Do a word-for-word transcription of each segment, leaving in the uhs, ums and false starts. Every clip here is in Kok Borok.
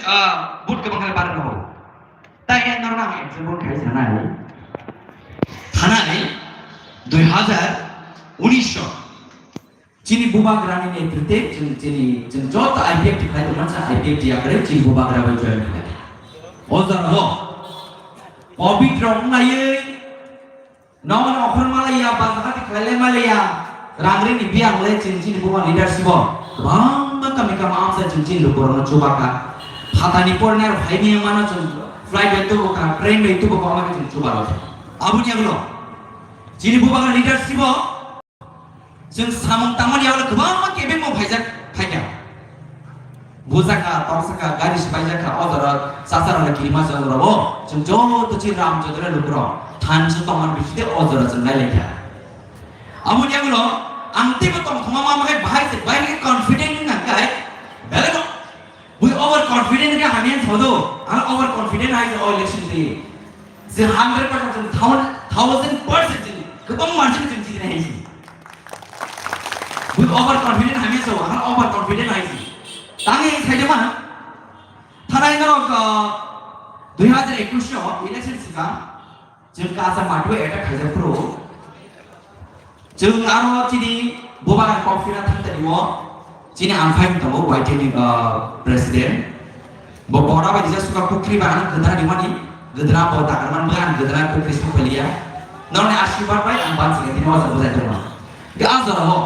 ah, vote kwbang khe barwi rw. Tai norok ang example khai sanai. Thanai dui hazar unis o chini bubagrani netritwe chwng chini, chwng joto I P F T khlai tongmani sa I P F T yakarwi chini bubagra bai join khlai. O jorao covid rok wnglaiwi Nogo nogo khorma laiya, bazar hati khlai lai ma laiya. Rang rini biyang le chini chini bubagra leadership o. Kwbangma kami kama amsa chini chini lukurokno chubakha. Phatani pornai rok phaini mano chwng flight bai tubu kha, train bai tubu kha, omo khe chini chubarok. Aboni yagulo chini bubagra leadership o. Chwng samung tangmani yagulo kwbangma kebengmo phaijak phaikha. Bujakha, tongsakha, gari swbaijak kha, o jora chachara kirima jora o. Chwng joto chini Ram Chandra lukurok thansa tongmani bisingtwi o jora chwng nailaikha. Aboni yagulo ang teibo tongthoma ma khe bahai se, bahai khe confident wngkha khe, belai no. Bui over confident khe hamya thodo, ang over confident hai se o election twi. Je hundred percent, thousand, thousand percent je kwbang margin je jitini hai se. Bui over confident hamya so, ang over confident hai se. Tangwi saidema, thanai norok, ah, dui hazar ekush o election swkang, chwng kasa matwi attack khaijak phuru. Chwng aro chini bubagra kok phira thang tani o, chini amphai wng tongo Y T ni, ah, president. Bo bora bai disa suka kukri ba ang gwdra rimani, gwdra bo dakarman ba ang gwdra kukri song phailiya. Norni asirwad bai ang ban sini tini o jora bujai tongo. Ga a jora o,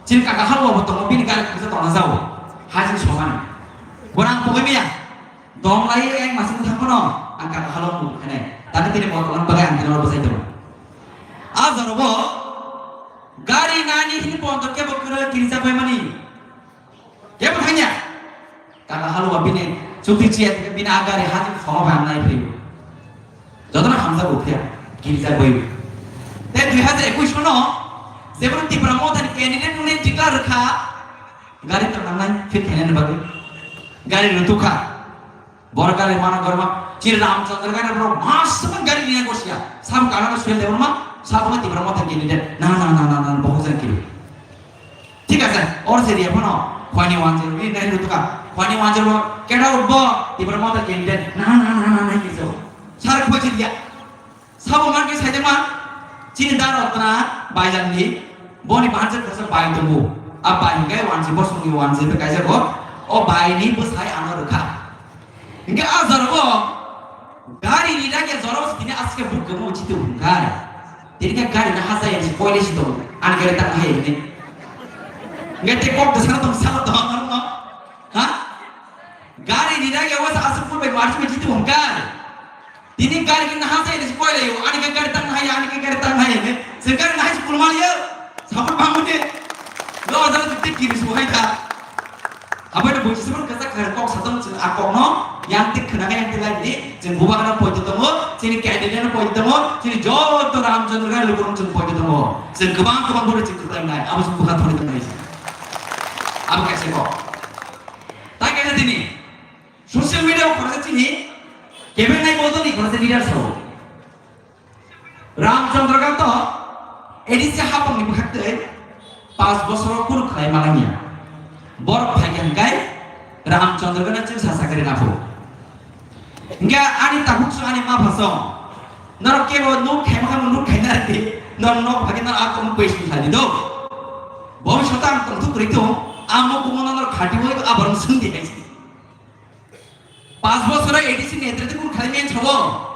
chini kaka halwa bo tongo, bini gari kisa tongna jao. Hajing somani. Borang pogoi miya. Dom lai ek masing thang kono, ang kaka halok mu kene. Tani tini bortoman bagai ang tini oro bwsai tongo. A jora bo gari nani hini ponto kebo kwrwi kirijak bai mani. Kebo thangya. Kaka halok bini chukti chiya bini a gari hati khoma bai ang nai phi. Jotono hamjak bo phiya, kirijak bai. Te dui hazar ekush no, jebon Tipra Motha ni candidate nung declare kha, gari to nangnai, fit khainani bagwi. Gari rutukha. Bor gari mana gorma, chini Ramchandra gari bro, mas man gari niya gosia. Sam kana no suel debon ma, sam ma Tipra Motha candidate. Na, na, na, na, na, bohut jan kiri. Thik ase, or se riya phano, khwani wanjero, ni nai rutuka, khwani wanjero, keda utbo, Tipra Motha candidate. Na, na, na, na, na, kiso. Sar khoi chiriya. Sabo mankhe saidema, chini da rotna baijakni, boni bansa khoroksa bai tongo. A bai hingkhe wansi bosongni wansi hingkhe kaisa bo, o baini bwsai ano rwkha. Hingkhe a jorabo gari ni dagya jorabo tini aske buk kwmao chito hwnkhai. Tini khe gari no hachaya si koile si tongo, ani gari tak hai hwnwi. Hingkhe tei kok bwsano tong salo tong norokno. Ha? Gari ni dagya wasa asuk purbai marsi mai chito hwnkhai. Tini gari khe naha sai ris koi layo, ani khe gari tang nahaya, ani khe gari tang nahaya ne. Se gari nahai se kulma liya, sabur bangmani. Lo ajal tu tik kiri su hai ta. Abai no buji sabur kasa kar kok satam chwng a kok no, yang tik khna yang tik lai ni, chwng bubagra poito tongo, chini candidate no poito tongo, chini joto Ramchandra gari lukurok chwng poito tongo. Chwng kwbang kwbang boro chwng kwtai nai, abo chwng bukha thori tongnai. Abo kaisa kok. Tai kaisa tini. Social media o khoroksa chini kebengnai bodolni khoroksa leader sao. Ramchandra Kanta A D C hapangni bwkhaktwi pas bosoro kunu khlai malangya. Borok phaikha hwnkhe Ramchandra Kanta chwngsa sakari naphu. Hwnkhe ani takhuk song ani mapha song. Norok kebo nuk khaima khamu nuk khaina rwdi. Norok nok phagi norok akom question khlai di do. Bhobishoto ang tongthuk kwrwi tong. Amo kumo norok khatiwi aborok swngdi hai. Pas bosoro A D C netrete kun khlai men sabo.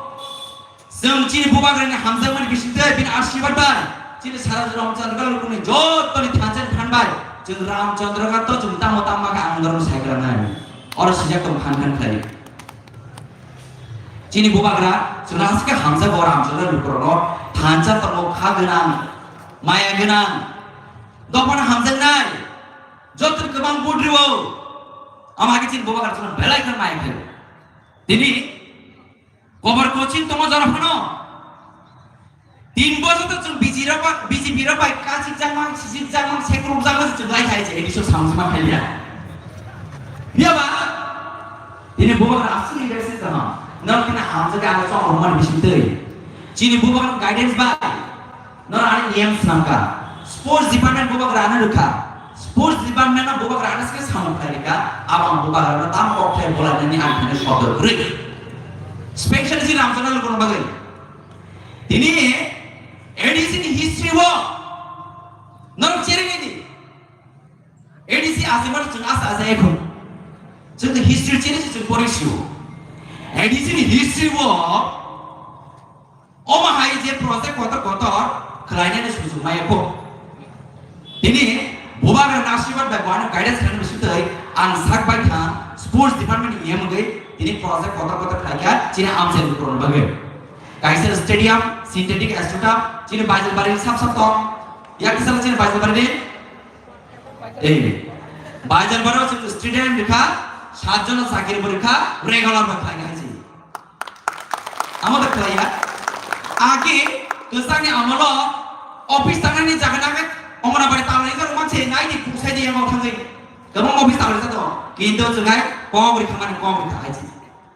Chwng chini bubagrani hamjakmani bisingtwi bini asirwad bai chini sara Ramchandra Kanta lukuni jottoni thansa phan bai chwng Ramchandra Kanta chwng tamo tamo khe ang norokno sai klanai. Oro sijak tong phan phan khlai. Chini bubagra chwng aswk khe hamjago Ramchandra lukurokno thansa tongo kha gwnang, maya gwnang, dophano hamjaknai. Joto kwbang budrio. Ama khe chini bubagra chwng belai khe mai khe. Tini kobar coaching tongma jora phano. Tin bosor to chwng B J P rok bai, B J P rok bai kachik jakmang, sisik jakmang, sekruk jakmang chwng lai khai je, ebiso samsma khai ya. Phiya ba? Tini bubagra asli leadership tamo. Nok tini hamjak ang chong rok man bising tei. Chini bubagra guidance bai. Nor ani niyam swnamkha. Sports department bubagra ano rwkha. Sports department no bubagra ano se samung khlai rika, abo ang bubagra no tam kok khlai bolai nani ang thani shobdo kwrwi. Special si Ramchandra Lukurung bagwi. Tini A D C ni history o norok cherwi di. A D C asimar chwng asa asa ekhon. Chwng history chini chwng pori sio. A D C ni history o Omo hai je project kotor kotor khlainani sujung maya kho. Tini bubagra nasibat bai buano guidance khlainani bisingtwi ang sak bai kha sports department ni E M wngwi tini project kotor kotor khlaikha chini amchai ni puroni bagwi. Kaisa stadium, synthetic stadium, chini Baijalbari sap sap tong. Yak sal chini Baijalbari ni? Eh, Baijalbari o chini stadium rikha, sat jona chakiri bo rikha, regular bai khlaikha hai chini. Amo da khlaiya. Agi kwchangni amolo office tangnani jaga nangkhe Anganwadi talai jaro manse naidi kuksai di yango thangwi. Kwbang office talai jato. Kintu chwngai kok rikhamani kok rikha hai si.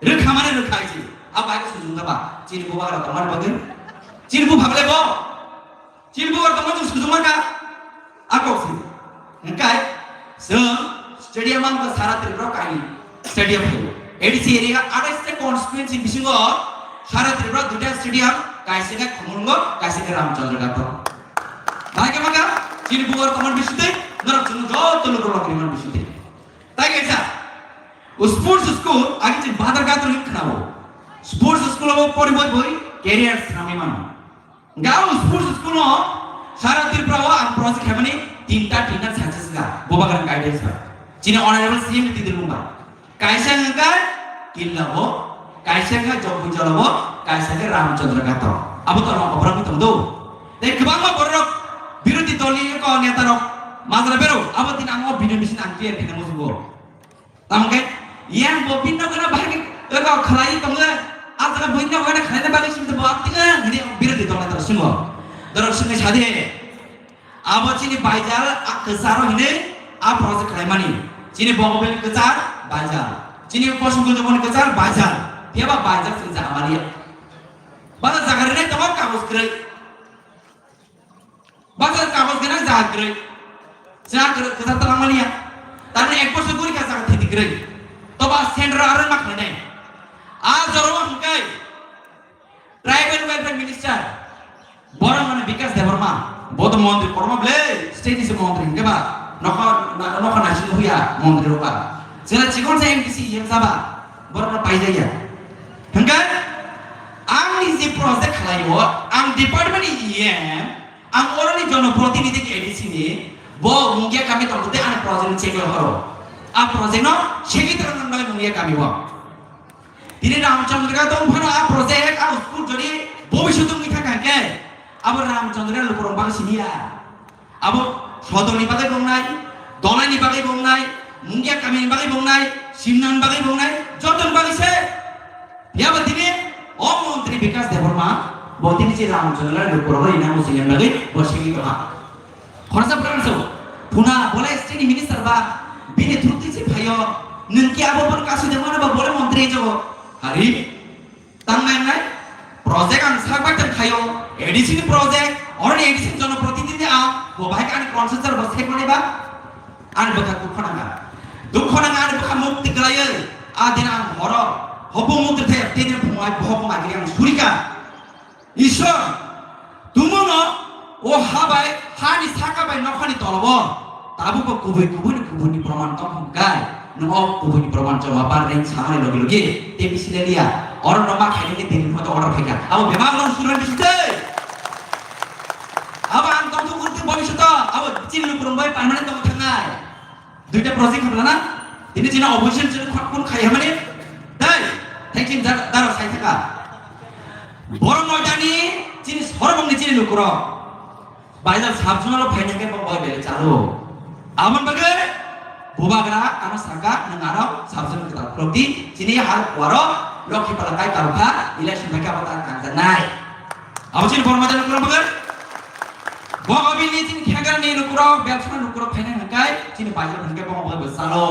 Rikhamani rikha hai si. Abo hai sujung da ba. Chini bubagra tongmani bagwi. Chini bubhagle bo. Chini bubar tongma chwng sujuma kha, a kok se. Hwnkhe chwng stadium ang kha sara Tripura kainwi stadium phaio. A D C area athais ta constituency bisingo sara Tripura duita stadium, kaisa khe Khumulwngo, kaisa khe Ramchandra Ghato. Bahai khe maka chini bubar tongma bisingtwi, norok chwng joto lukurok rimani bisingtwi. Tai kaisa, o sports school, agi chwng Badar Ghato ni khnao. Sports school o pori boi boi career swnamwi mano. Gao sports school no sara Tripura o ang project khaimani tinta tinta success ga bubagra guidance ba. Chini honorable C M ni tidir mungba. Kaisa hwnkha Killa o, kaisa hwnkha Jogbuijala o, kaisa hwnkha Ramchandra Ghat o. Abo to rong obra mi tong do. Tei kwbangma borok birodhi dol ni ko neta rok majra bero abo tin ang o bini bisin ang clear khaina musugo. Tamkhe yang bo bini nokna bahai khe eko khlai tongo, a jaga bini nokna khlaina bagwi simi bo apti ka hini birodhi dol neta singo. Dorok simi sadi. Abo chini baijal a kwcharo hini a project khlaimani. Chini Bongobel kwchar baijal. Chini Kosongkujaboni kwchar baijal. Phiya ba baijal chini jaga mani. Bada jaga rwnai tongo kagoz kwrwi. Bada kagoz gwnang jaga kwrwi. Jaga kwrwi kwchar talang mani ya. Tani ek bosor guri ka jaga thiti kwrwi. Toba central aro ma khlainai. A joro hwnkhe Tribal Welfare Minister, borok mane Bikash Debbarma, bo to montri korma ble, state ni se montri hingke ba, nokha, na-, nokha naising huya montri roka. Jela chikon sa M D C yang saba, borok no paijaya. Hingke, ang ni je project khlai o, ang department ni E M, ang oroni jonoprotinidhi ke A D C ni, bo Mungia kami tongte ani project ni cheklo horo. A project no chekitara nang bai Mungia kami o. Tini Ramchandra tong phano a project, a school jodi bobiswt wngwi thang kha khe, abo Ramchandra lukurok bagwi simi ya. Abo sodorni bagwi bo wngnai, dolaini bagwi bo wngnai, Mungia kamini bagwi bo wngnai, Simnani bagwi bo wngnai, jotoni bagwi se. Phiya ba tini o montri Bikash Debbarma, bo tini se Ramchandra lukurok rina muchungni bagwi bo simi tongha. Khoroksa bwrang se, phuna bole state ni minister ba, bini thukti se phaio, nwng ki abo bono kasu de mano ba bole montri jogo. Hari, tang nang nai, project ang sak bai tang khaio, A D C ni project, oroni A D C ni jonoprotinidhi ang, bo bahai ani consensus bo sek mani ba, ani bwkha dukho nang kha. Dukho nang ani bwkha mukti kwlaiwi, a din ang horo, hobo mukti the, tini phungai, hobo magi ang surika. Ishwar, tumungno o ha bai, hani saka bai nokhani tolobo, tabukbo kubui kubui ni kubui ni proman tong hwn kai, nwng o kubui ni proman choma bar reng samani logi logi, te bisi le liya, oro no ma khaini ke tini photo order khaika, abo bebak no suran bisi tei. Abo ang tong thung urti bobisyoto, abo chini lukurung bai permanent tong thangnai. Duita project hamla na? Tini chini opposition chini khon khon khai hamani? Dai, thank you, dar-, daro sai thaka. Borok noidani chini sorbongni chini lukurok. Baijal sabjuna lo phaina khe bo bai bele chalo. Amon bagwi bubagra ano saka nwng aro sabjuna kwtal khulokdi chini hal waro lokhi pala kai talkha election bai kabo ta kanjanai. Abo chini borok majani lukurok bagwi. Bo obini chini khegar ni lukurok, belsa lukurok phaina hwnkhe chini baijak hwnkhe bo obwi bwsalo.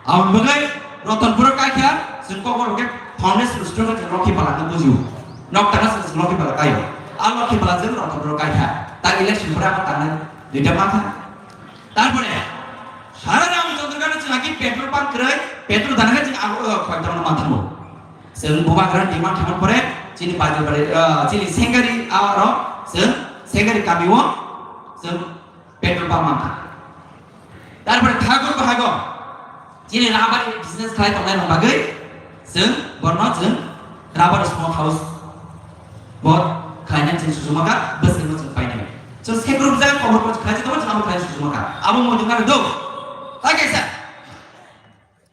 Abo bagwi Ratanpuro kaikha, chwng kokor hwnkhe foundation restaurant khe lokhi pala no bujiu. Nok tangna se lokhi pala kaio. A lokhi pala jeng Ratanpuro kaikha. Ta election pore abo tangnai duita mankha. Tarpore sara Ramchandra Ghat chwng agi petrol pump kwrwi, petrol dana khe chwng abo, o, khoi tongno manthango. Chwng bubagra demand khaimani pore chini bajibari, o, chini Sengari, a, ro chwng Sengari kamio chwng petrol pump mankha. Tarpore Thakur bahago chini rubber business khlai tongnai rok bagwi chwng borno chwng rubber smoke house bo khlainai chwng sujuma kha, bwskango chwng painai. Chwng sekrupjak kobor bo khlai tongma chwng abo khlai sujuma kha. Abo muitu kha do. Tei kaisa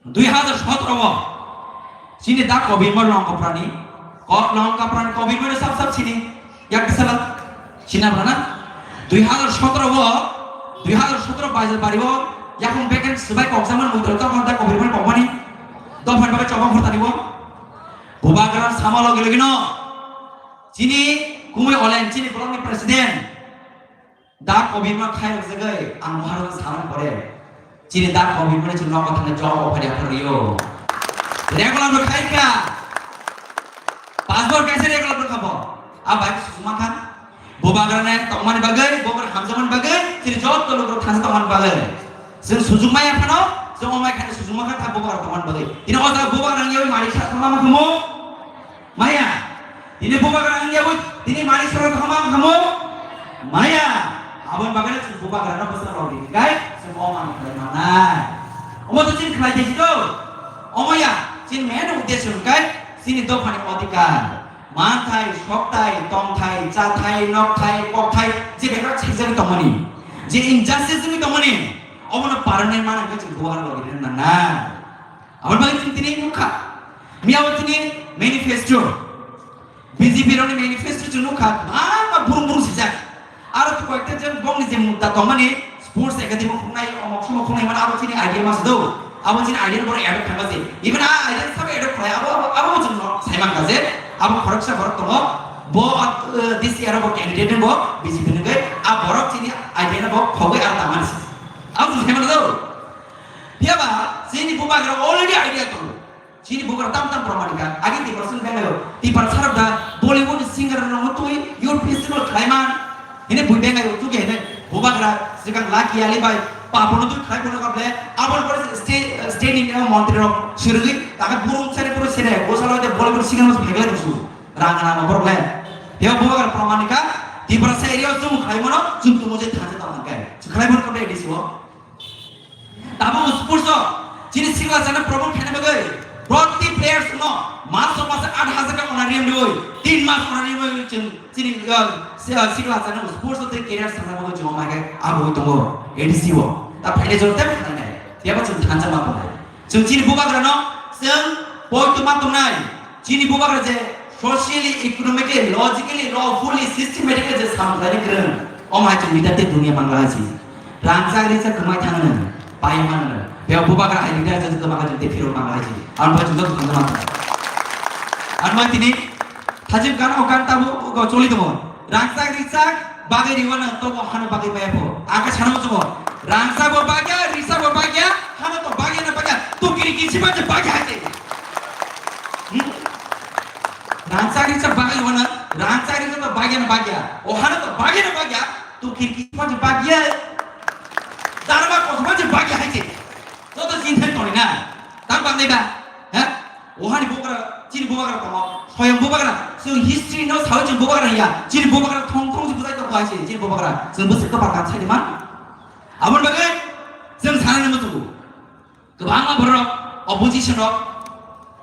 dui hazar sotro o chini da Kobirma Longkaprani, ko-, Longkaprani Kobirma sab sab sini. Yak sala, sina bana? Dui hazar sotro o, dui hazar sotro bajar bari o, yakung beken sebai kokjaman mudra tokon da Kobirma kokmani, dophan babai chobang hurtani o. Bubagra sama logi logi no, chini kumui olen chini block ni president, da Kobirma khai rok jagoi, ang muharang saman pore. Chini da Kobirma ni chini nokho thangna job offer ya phar rio. Regular no khai ka. Passport kaisa regular no khabo. A bai sujuma khan. Bubagra ne tongmani bagwi, bubagra hamjakmani bagwi, chini job tolok rok thangsa tongmani bagwi. Chwng sujuma ya khano, chwng omai khani sujuma khan tha bubagra tongmani bagwi. Tini o jaga bubagra ngi mari sa thangma khamu. Maya. Tini bubagra ang yawi, tini mani soro thama khamu. Maya. Abon bagana chwng bubagra no bwsa rok ni gai, chwng o man khlai manai. Omo to chini khlai de to. Omo ya, chini main uddesho kai, chini dophani odhikar. Manthai, sokthai, tongthai, chathai, nokthai, kokthai, je begra chijak tongmani. Je injustice ni tongmani. Omo no parane mana ke chwng bubagra rok ni na na. Abon bagwi chwng tini nukha. Miya o tini manifesto. B J P rokni manifesto chwng nukha, bangma burung burung sijak. Aro to koyekta jon bongni je mudda tongmani sports academy khungnai, omok somok khungnai mano abo chini idea masa do. Abo chini idea ni borok adopt thangma se. Even a idea sabo adopt khlai abo, abo, abo chwng no sai mankha je abo khoroksa borok tongo. Bo, uh, this year bo candidate bo B J P ni bai a borok chini idea no bo khogwi aro tangmani se. Abo chwng sai mano do. Phiya ba chini bubagra already idea tongo. Chini bubagra tam tam borok manikha. Agi Tiprasa ni bengayo. Tiprasa rok da Bollywood singer rok no twi youth festival khlaiman. Hine bui bengayo tuge hine bubagra sikang Lucky Ali bai papono twi khlai bono kable. Aboni pore state, state ni montri rok sirwi taka burung sene puro sene. Bosalo de Bollywood singer mas bhegle musu. Rang rang borok le. Yo bubagra borok manikha. Tiprasa area o chum khlai mano chum tumo je thaje tamo kai. Khlai bono kable edisibo. Tabuk sports o chini sikla jana promote khaina bagwi proti players no mas o mas aat hajar taka honorarium riwi, tin mas honorarium riwi chwng chini, uh, si-, uh, sikla jana sports o tei career sana bagwi chwng mai khe abo tongo A D C o. Ta phaile jor tei phaile. Tei abo chwng thansa ma tongnai. Chwng chini bubagra no chwng poito ma tongnai. Chini bubagra je socially, economically, logically, lawfully, systematically je samung khlaina kwrwng, omo hai chwng leader tei dunia mangla hai si. Rangchak rijak kwmai thangno, pai mano. Beo bubagra hai leader je kwmai chwng tei phirok mangla hai si. Ang bai chwng joto thangna mano. Ang bai tini thajim kan o kan tabu go choli tongo. Rangchak rijak bagwi riwano tobo hano bagwi maya pho. Aka sana muchungo. Rangchak bo bagya, rijak bo bagya, hano to bagya na bagya. Tukiri kisi ba je bagya hai se. Hmm? Rangchak rijak bagwi wana, rangchak rijak to bagya na bagya. O hano to bagya na bagya, to khirki ma je bagya. Darma kosma je bagya hai je. Joto chinthai toni na. Tam bang dai ba. Ha? O hani bubagra, chini bubagra tongo. Soyang bubagra. Chwng history no sao chini bubagra ya. Chini bubagra thong thong je bujai to hai je. Chini bubagra. Chwng bwswk to bakha sai man. Abon bagwi chwng sana nang muchungo. Kwbangma borok, opposition rok,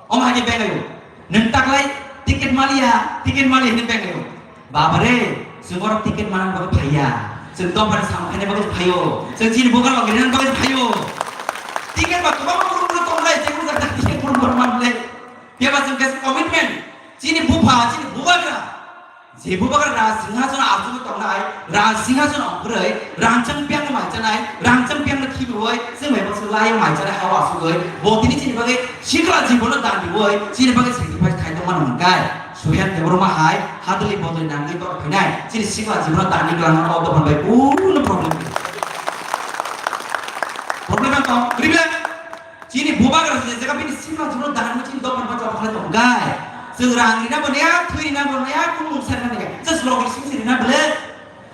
omo hai khe bengaio. Nwng taklai ticket maliya, ticket maliya hinwi bengaio. Baba re, chwng borok ticket manani bagwi phaiya. Chwng dophani samung khaina bagwi phaio. Chwng chini bubagra bagwi rinani bagwi phaio. Ticket ba kwbangma borok borok tonglai, je borok ticket borok borok manlai. Phiya ba chwng kaisa commitment, chini bupha, chini bubagra. Je bubagra Raj Singhason achugwi tongnai, Raj Singhason ongkhorwi, rangchak biyangno maichanai, rangchak biyangno khibiwi, chwng bai baksa laiyo maichanai hao achugwi, bo tini chini bagwi sikla jibono dan riwi, chini bagwi sacrifice khai tongmani hwnkhai, Suhen Debbarma hai, hadwlwi bodwlwi nangwi tor phainai, chini sikla jibono dan ri glangno o dophani bai kunu problem. Problem ang tong, kwrwi ble? Chini bubagra se jaga bini sima juno dan mo chini dophani bai chobok khlai tong gai. Chwng rang rina bo niya, thwi rina bo niya, kunu mungsa rina niya. Just logi sing sing rina bele.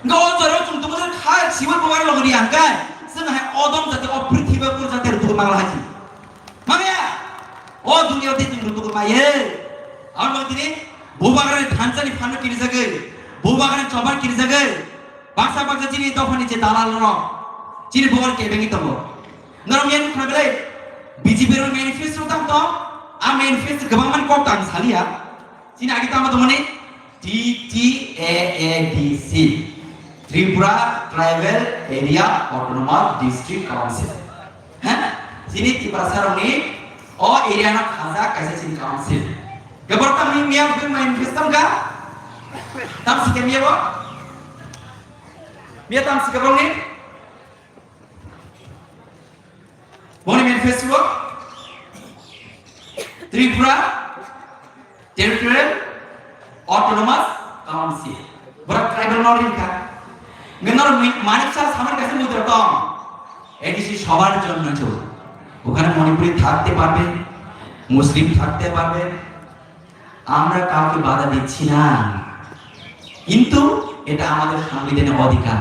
Nga o jora chwng tumo kha siwal bubagra logi riya hwnkhe. Chwng hai odom jati o prithibi kur jati rutugo mangla haji. Mangya. O dunia te chwng rutugo maiye. Ang mang tini bubagrani thansa ni phano kini jagwi. Bubagrani choban kini jagwi. Baksa baksa chini dophani je dalal rok. Chini bubar kebengwi tongo. Norok yang khna belai. B J P rok manifesto tam to. A manifesto kwbang man kok tang salia. Chini agi tamo tongmani T T A A D C, Tripura Tribal Area Autonomous District Council. Ha? Chini Tiprasa rokni o area no khaja kaisa chini council. Gabar tamni miya bwtwi manifesto ka? Tam sikhe miya bo? Miya tam sikhe bongni? Boni manifesto Tripura Territorial Autonomous Council. Bora tribal no ringka. Ngenor manik sa samar kasi mudra tong. A D C সবার জন্য চল। ওখানে মণিপুরি থাকতে পারবে, মুসলিম থাকতে পারবে, আমরা কাউকে বাধা দিচ্ছি না, কিন্তু এটা আমাদের সাংবিধানিক অধিকার।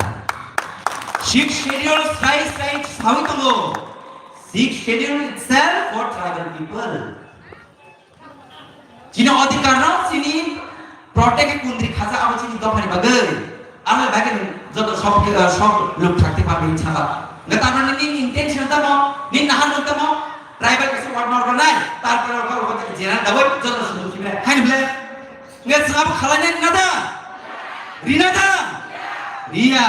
Sixth Schedule sai sai sawi tongo. Sixth Schedule itself for tribal people. Chini অধিকার no chini protect kundri khaja abo chini dophani bagwi. Aro bagwi joto sok, sok luk thakti pabini chaba. Nge tamani ni intention tamo, ni nahan tamo, tribal kaisa word no rwnai, tarpore abo abo jena dawi joto sujug kibe. Haini bole. Nge sabo khalai nai na da? Rina da? Riya.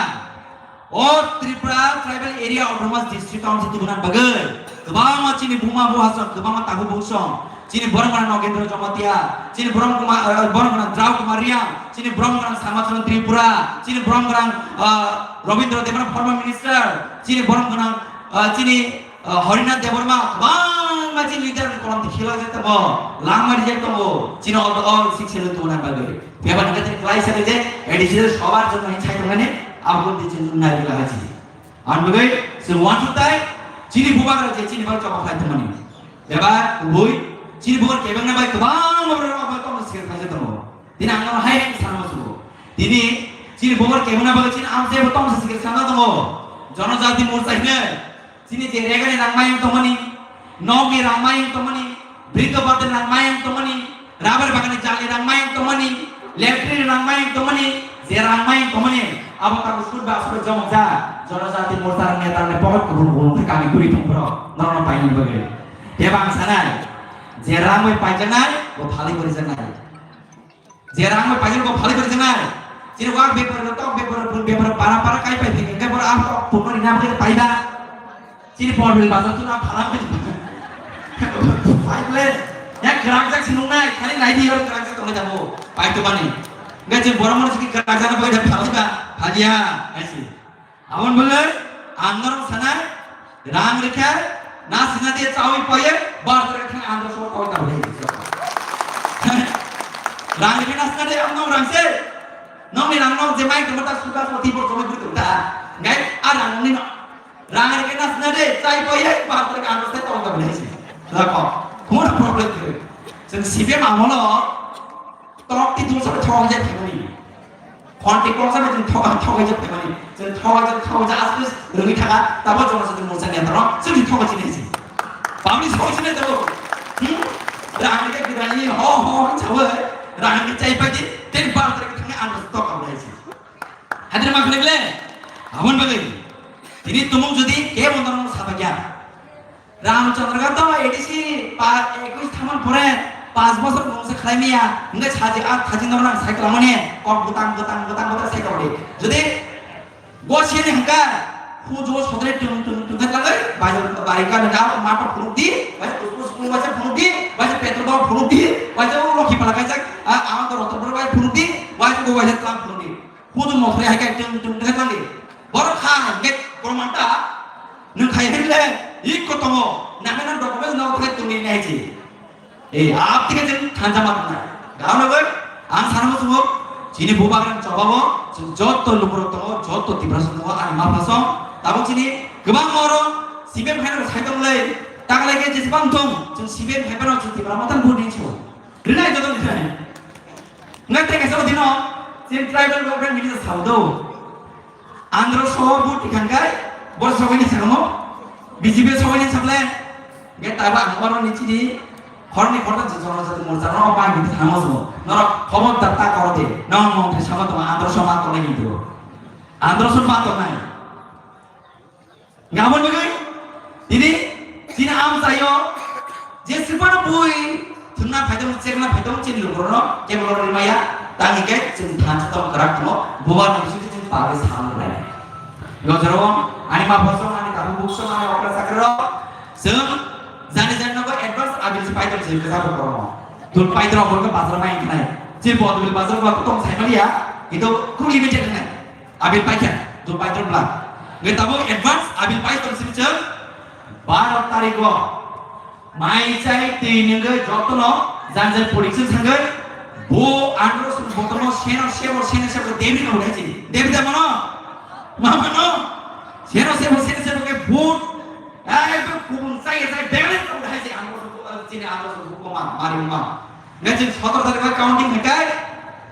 O Tripura Tribal Area Autonomous District Council tubuna bagwi kwbangma chini buma buha song, kwbangma tabu bu song, chini borom gwnang Nogendra Jamatia, chini borom kuma, eh, borom gwnang Drau Kumar Riang, chini borom gwnang Samacharan Tripura, chini borom gwnang, eh, Robindra Debbarma former minister, chini borom gwnang, eh, chini Ah, Harinath Debbarma, bangma chini leader ni kolom ti khilai jak tongo, langma rijak tongo, chini all, all six schedule tubuna bagwi. Bebak hingke chini khlai sa je, A D C সবার জন্য hin sai tongmani, abo di chini nai bila haji. Ang bagwi, se wansu tai, chini bubagra je chini bagwi choba khlai tongmani. Bebak, kubui, chini bubagra kebengna bai kwbangma borok rok bai tongma sikir khlai jak tongo. Tini ang no hai hai sana musugo. Tini chini bubagra kebengna bagwi chini amchai bo tongma sikir sana tongo. Jonojati Morcha hinwi. Chini je regani rang mayung tongmani, nokni rang mayung tongmani, bridho bhatta rang mayung tongmani, rubber bagani jali rang mayung tongmani, latrine rang mayung tongmani, je rang mayung tongmani, abo tabuk sud ba asuk jomok ja, Jonojati Morcha rang neta rang pocket kubun kubun khe kami guri tong bro, norok paini bagwi. Tei bang sanai, je rang bai paijaknai, bo phalwi gurijaknai. Je rang bai paijak bo phalwi gurijaknai. Chini wak bepar, tok bepar, bun bepar, para para kai pai thik, hingke boro ah tok pungno rina bai paida. Chini porbil bazar tu na phala bai. Pai ble. Ya kerangjak sinung nai, khali nai di yor kerangjak tongnai jabo. Pai tu mani. Hingke chini borok mano chini kerangjak na bai da phalwi ba, phalia, hai si. Aboni bagwi ang norok sanai, rang rikhe, na sina de chawi paye, bar tere khe ang so koi ta bhai. Rang rikhe na sina de ang nong rang se, nong ni rang nong je mai kemata suka so ti bor jomai buri ta, ngai a rang ni no, rang rikhe na sina de chai paye, bar tere ang so koi ta bhai. Lako, no problem kre, sen sibe mamolo. Tok ti dul sabai thok jai phaimani. Khon ti kok sabai jeng thok thok jai phaimani. Jeng thok jai thok jai asli rwngwi thaka tabo jong sa jeng mungsa niya taro sini thok jai nai. Pamni thok jai tabo. Hmm? Rang ke gidani ho ho sabai rang ke chai pagi ten bar tere thang an tok am nai. Hadir ma khne gle. Abon bagai. Tini tumung jodi ke bondar sabagya. Ramchandra Gata A D C pa ekush thaman pore panch bosor mungsa khlai miya, hingke saji a thaji norok nang cycle mani kok butang, butang, butang, butang cycle di. Jodi gosini hingka hujo sodre tung, tung, tung khe lagoi, bajo bari ka da mata phunuk di, bajo kus, kus, kus, bajo phunuk di, bajo petrol ba phunuk di, bajo lokhi pala kaijak, a, a, to rotor bor bai phunuk di, bajo go bajo tlam phunuk di. Hudu mosri hai kai tung tung tung tangdi. Borok kha hingke borok manta nung khai hile ikko tongo. Nang nang document no khai tungni nai ji. Ei ap tike jeng thanja ma tang. Gao na goi ang sana mo sumo. Chini bubagrang chobabo jotto lukurok tongo, jotto Tiprasa tongo, ani ma phasong. Tabuk chini kwbang oro C P M hai no sai tong lai. Taklai ke jesbang tong, chwng C P M hai no chwng Tipra matan budi cho. Rinai joto rinai. Ngai tei kaisa dino, chini tribal government minister sao do. Andro so bu tikhang kai, Bor sogwi ni sakamo, B J P sogwi ni saple, ge taba ang oro ni chini, khorni khorta je jono jati morcha no ba gidi thamo so, norok khobor da ta koro de, no mong thai sama toma andro soma to nai hindu, andro soma to nai. Gabon bagai, tini, tini am sayo, je sipano bui, thumna phaidong, chekna phaidong, chini lugurno, kebolo rimaya, tangi ke, chini thansa tong karak tong, bubar no sini chini pagis ham lai. Yo jero, ani ma bosong, ani tabu buksong, ani okra sakro, sem, jani jani nogo advance abil si paidong si kesa bokoro. Dul paidong bokoro bazar mai khnai. Chini bodol bazar ko tong sai maliya, itu kuli meje khnai. Abil paikha, do paitro bla. Ngai tabuk advance abil pai tong sini chwng baro tarikh o. Mai chai twi nungwi jotono janjal poriksing sangwi bo andro sung botono seno sebo seno sebo David no udai chini. David da mano? Ma mano? Seno sebo seno sebo ke vote. Ai bo kubun sai sai David no udai chini andro sung chini andro sung ko ma mari ma. Ngai chwng sotoro tarikh o counting hai kai,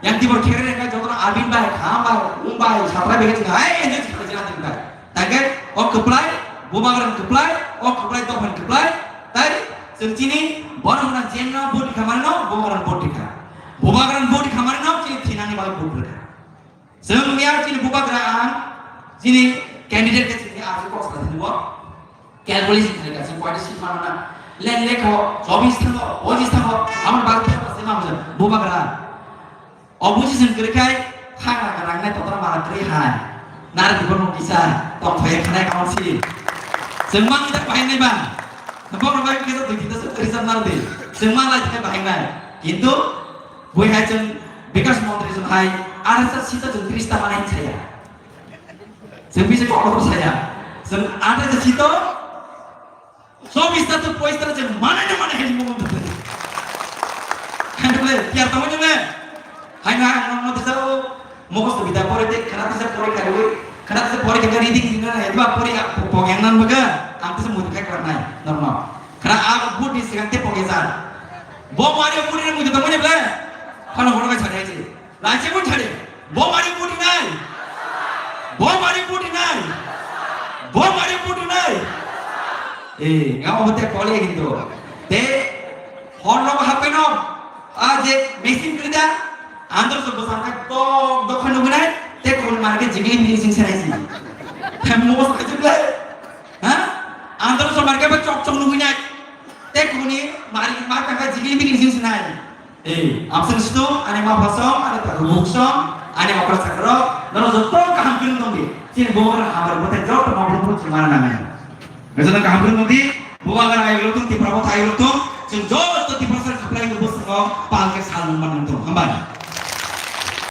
yang tibor khere hai kai, jotono abin bai, kham bai, um bai, satrai bai chwng hai, ngai chwng khala chwng abin bai. Tangke o kwplai, bubagrang kwplai, o kwplai dophani kwplai, tai chwng chini borok rang jenno vote khamano, bubagrang vote kha. Bubagrang vote khamano chini thinani bai vote kha. Chwng miya chini bubagra ang, chini candidate khe chini aswk kok sala thani bo. Calculation khlai ka chwng koita seat mano na. Len lekho, chobis thango, pochis thango, amon bagwi thangma se mamjak, bubagra. Opposition kwrwi khai, thangra ka rangnai totra mara kwrwi hai. Nara dibor no kisa, tong phai khanai kamon si. Chwng mang tak bahai nai ba. Bok rok bai kisa dui tinta se reserve nar di. Chwng mang lai thai bahai nai. Kintu Bui hai chwng Bikas Montri chwng hai atharo sita chwng tris ta manai saya. Chwng bisi kok kotor saya. Chwng atharo sita chobis ta to pois ta chwng manai na manai hai mung. Hai le tiar tamo ne. Hai na ang no tisa o mokos to bida pore te khana tisa pore kharui. Khana tisa pore kharui reading dina na etba pore pok yang nan baga. Ang tisa mudi khai kharnai normal. Khana a budi sigang te pok ya. Bo mari budi ne mudi tamo ne ble. Khana hono kai chhari hai. Lachi bun chhari. Bo mari budi nai. Bo mari budi nai. Bo mari budi nai. Eh, ngamo bote kole kintu. Te hor no hape no. A je machine krida. Andor so bosan ka tok dokhan nugunai. Te kon marke jigli mini sing serai si. Hem mo sa jugle. Ha? Andor so marke ba chok chok nugunai. Te kuni mari marka ka jigli mini sing serai. Eh, abseng situ, ani ma phasong, ani ta rubuk song, ani okra sakro, nono joto kaham kiri tongdi. Chini bongor hamar bote joto ma bulu bulu chumana nangai. Joto kaham kiri tongdi, bubagra ayo lutung, Tipra bota ayo lutung, chwng joto Tipra sar khaplai ni bosongo, palke sal nungman nungtung. Hambai.